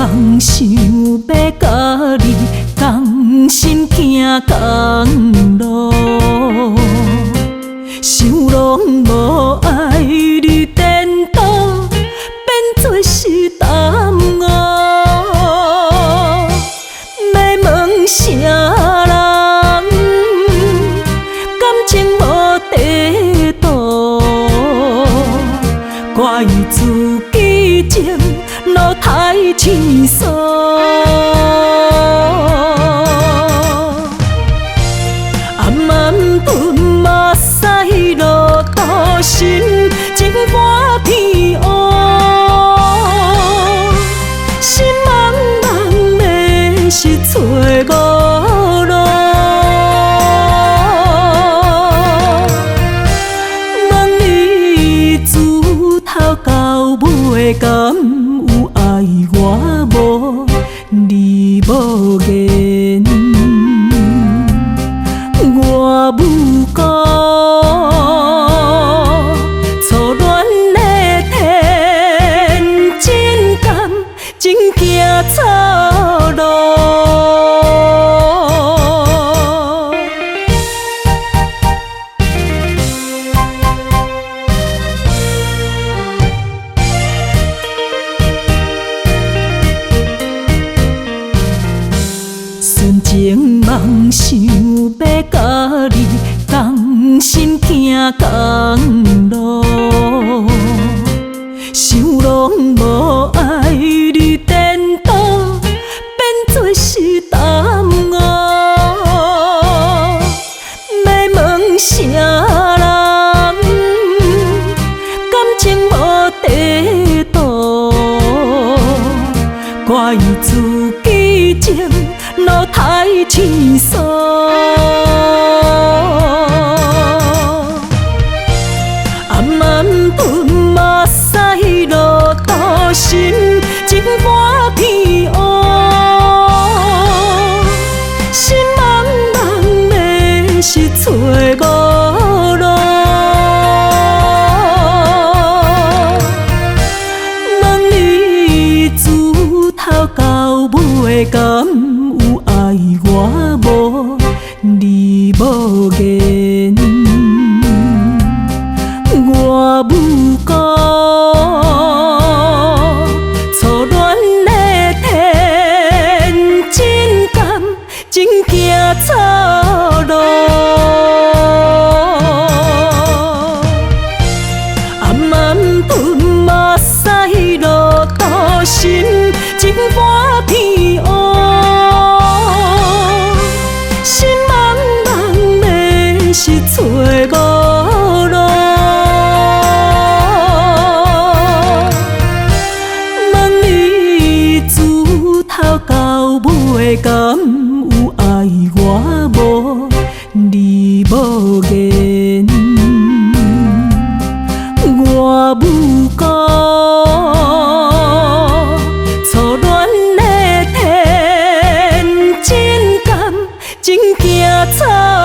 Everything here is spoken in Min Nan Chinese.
夢想欲佮你仝心行仝路，想攏無愛你顛倒，變做是耽誤。欲問啥人？感情無地圖，怪自己情路太生疏。暗暗吞目屎落肚，心情半天烏，心茫茫的是揣無路。問你自頭到尾，敢有愛我無？你無言，我無辜。初戀的天真，感情行錯路。純情夢想欲佮你仝心行仝路，想攏無愛你顛倒，變做是耽誤。欲問啥人？感情無地圖，怪自己情路太生疏。暗暗吞目屎落肚，心情半天烏，心茫茫的是揣無路。問你自頭到尾，敢有愛我無？你無言，我無辜。初戀的天真，感情行錯路。暗暗吞目屎落肚，心情半天烏，心茫茫的是揣無路。問你自頭到尾，敢有愛我無？你無言，我無辜。初戀的天真，感情行錯。